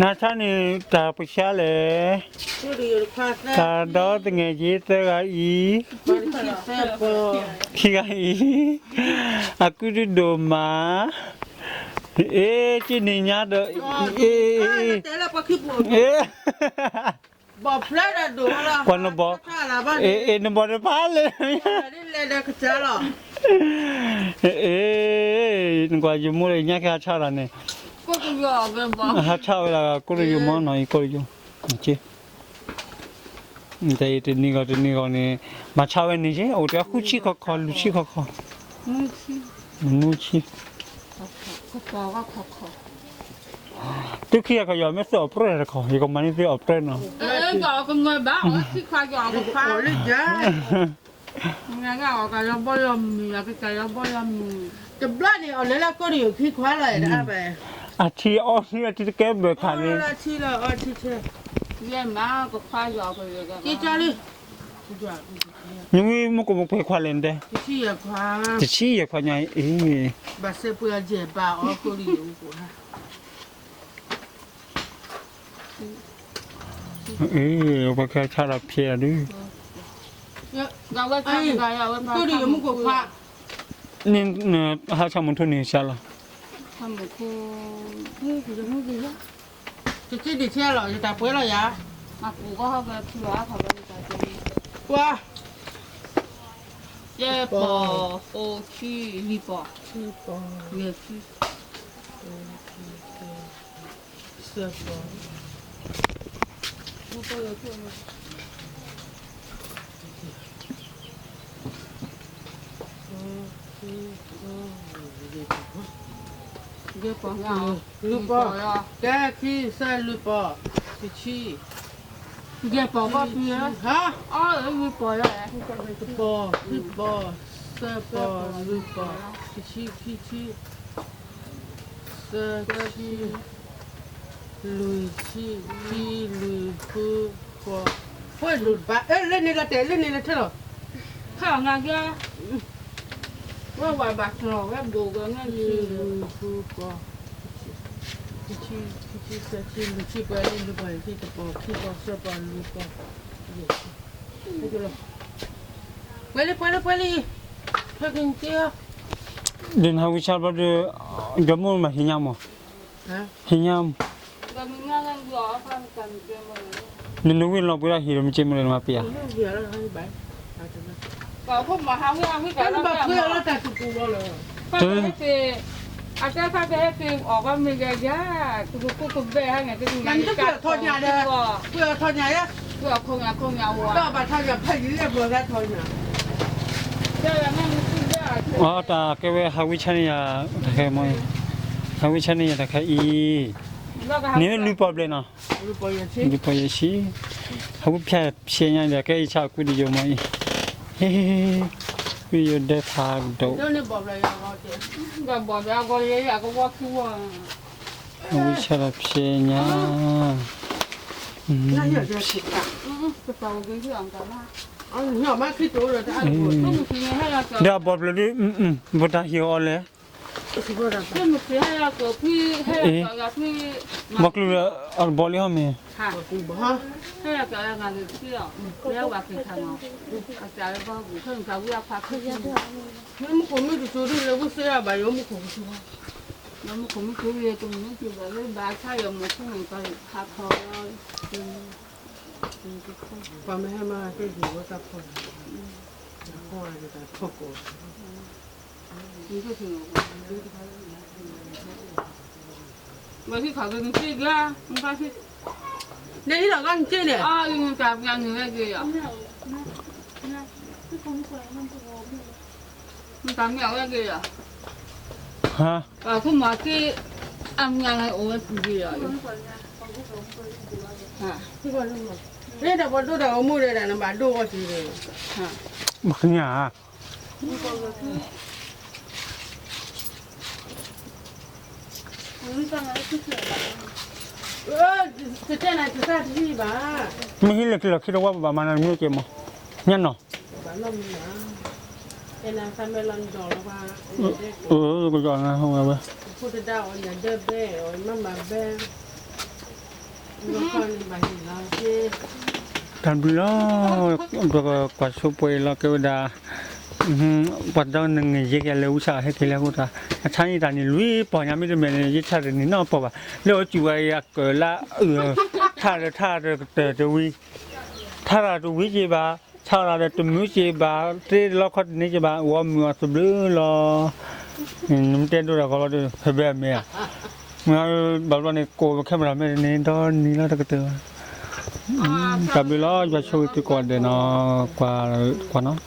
နဆါန့ၣ် တၢ်ပဆါလဲၣ်, တၢ်ဒီသငဲၣ်က့သၢဂၤအံၤ, ခံဂၤအံၤ, အကုဒုဒိၣ်မး, အ့ က့န့ၣ်ညါဒီး, အ့ အ့ ပှၤနဘီ, အ့ အ့ နဘီတဖးလဲၣ်, အ့ နကွၢ်ယမိၢ်လၢညါက့ဟးဆါလီၤန့ၣ်, ဟးဆါဝဲဒၣ်ကိၣ်တယိာ်မီၢ်နီၤအံၤကိၣ်တယိာ်, တနံၤဂီၤတနံၤဂီၤန့ၣ်, မၤဆါဝဲန့ၣ်က့ အိၣ်တၢ်ဃုဆံခီခီ လွံၢ်ဆံခီခီ, နွံဆံ, တုၤခံဂၤကယီၤမ့ၢ်သုအီၣ်ပြၢတခီ ယကမၤန့ၢ်သုအီၣ်ပြၢနီၤ, တဘျီန့ၣ် အီၣ်လၢလၢကိၣ်တယိာ်ခံခွါလီၤ, အထံအီၣ်န့ၢ်အထံတကဲဘၢၣ်ခါန့ၣ်, နွံမုၢ်ကမူပှဲၤခွါလဲၣ်နတဲ, တဆံယဲၢ်ခွါညါအံၤ, ပှၤခဲဆါဒီးဖျဲးဒုး, န့ၣ်ဟးဆၣ်မုၢ်ထူန့ၣ်ဆါလီၤ, တဆံဒံးဆဲလီၤ ယတၢ်ပှဲၤလီၤယၤ, ကွၢ်, ယဲၢ်ပီၤ, ဃိးဆံ, လွံၢ်ပီၤ, ယဲၢ်ဆံ, သၢပီၤ, ယဲၢ်ပီၤ, ကဲ ခံ သၢ လွံၢ်ပီၤ, တဆံ, ယဲၢ်ပီၤဘၣ်ဖံဧၢ, ဟါ, လွံၢ်ပီၤ, တပီၤ, ခံပီၤ, သၢပီၤ, လွံၢ်ပီၤ, တဆံ, ခံဆံ, သၢဆံ, လွံၢ်ဆံ, ခံ, လွံၢ်, ဃု, ပီၤ, ပှဲၤဒိၣ်တပၤ, လၢန့ၣ်လီၤတဲာ် လၢန့ၣ်လီၤထဲလီၤ, ဖဲအီၤငါကဲ, ဝဲဝဲဘၣ်ကျီၤဝဲဘိးကဲန့ၣ်, လွံၢ်, ဃု, ပီၤ, ခံဆံ, သၢဆံ, လွံၢ်ဆံ, ပှဲၤလံ လွံၢ်ပီၤ, ယဲၢ်ဆံ, တပီၤ, ခံပီၤ, သၢပီၤ, လွံၢ်ပီၤ, ပှဲၤလံ ပှဲၤလံ ပှဲၤလံ, ဖဲက့ၤက့ၤ, ဒ်နဟးဝံဆါဘျီဒီး, ဒီမုၢ်မၤဟံးညါမး, ဟံးညါ, နနဝံၢ်လီၤပှဲၤဒၣ်ဟံးဒီးမ့ၢ်က့မ့ၢ်လၢနမၤပျဲဧါ, တ, အတၢ်ကဲဝဲဟးဝံဆါန့ၣ်ယၤ, တၢ်ကဲဝဲဟးဝံဆါန့ၣ်ယၤတခါမ့ၢ်, ဟးဝံဆါန့ၣ်ယၤတခါအံၤ, န့ၣ်လွံၢ်ပီၤဘျဲၣ်နီၤ, လွံၢ်ပီၤယဲၢ်ဆံ, ဟးဝံဖၠၣ်ဖျဲးညါဒီး ကဲအံၤဆၣ်ကွံတယိာ်မးအံၤ, ကွံယိာ်ဒဲဖးကဒိး, ဟးဝံဆါဒီးဖျဲးညါ ဒီးအဘီဘျီဒုး, ဘၣ်တၢ်ဟံးအီၤလဲၣ်, အ့, ဘီကျူဒီးအဘီလံဟီမ့ၢ်, ပှၤမ့ၢ်ဟဲမၤတၢ်ဟံးဝဲတၢ်ဖီၣ်န့ၣ်, နဟံးထီၣ်ကနစ့ၢ်န့ၣ်, နတၢ်မ့ၢ်အဝဲက့ၤလီၤ, ဟါ, ပှၤခိၣ်မၤက့ၤ, အမ့ၢ်လၢအိၣ်ဝဲပူၤက့ၤလီၤ, မ့ၢ်တၢ်ပှၤဒိၣ်တၢ်အိၣ်မူဒီး နဘၣ်ဒိၣ်အီၤက့ၤဒီး, မ့ၢ်ကညါဧါ တတဲနၤတသၣ်တဟံၣ်ဘၣ်, မ့ၢ်ဟံးလၢခံလီၤခံတဝီပဘၣ်မၤနၤတမံၤက့ၤမး, ညါနီၤ, အဲနၤသးမဲလီၤနဒီးလီၤဘၣ်, ကယီၤနၤဝဲဝဲ, ဖိတဒါအီၤညၣ်ဒၢဘဲအီၤ မၤမၤဘဲ, တၢ်ဘျုးလီၤ, ကွၢ်ဆိပှဲၤအံၤလီၤ ကဲဝဲဒၣ် ပှၤတနီၤနငဲၢ်ယဲၢ်ကလဲၤအူဆၣ်ဟဲက့ၤလၢအဃိသတး အဆါန့ၣ်တၢ်န့ၣ်လွံၢ်ပီၢ်ညါ မ့တမ့ၢ်န့ၣ် ယဆါတန့ၢ်နီတပီၢ်ဘၣ်. လၢအီၤစူၢ်ဝဲအံၤအကၢၣ်လၢအအုၣ် ထါဒီးထါတကတၢၢ်တဝံၤ ထါတၢ်တဝံၤက့ၤဘၣ်, ဆါတၢ်ဒီးတမုာ်က့ၤဘၣ်, တ့တလီခီတန့ၢ်က့ၤဘၣ်, ဝီမုာ်အီၤသဘျုးလီၤ. နမ့ၢ်တဲဒိတၢ်ကီလီၤဒီး ဖဲဘဲအမဲာ်ဧါ, မ့ၢ်ဘၣ်ဘျီန့ၣ် ကိးပခဲမရၤမဲာ်တန့ၢ် ဒီနံၤလီၤတကတၢၢ်ဘၣ်. တၢ်ဘျုးလီၤ ယွၤဆိၣ်ဂ့ၤသုကိးဂၤဒဲးနီၤ, ကွၢ်နီၤ.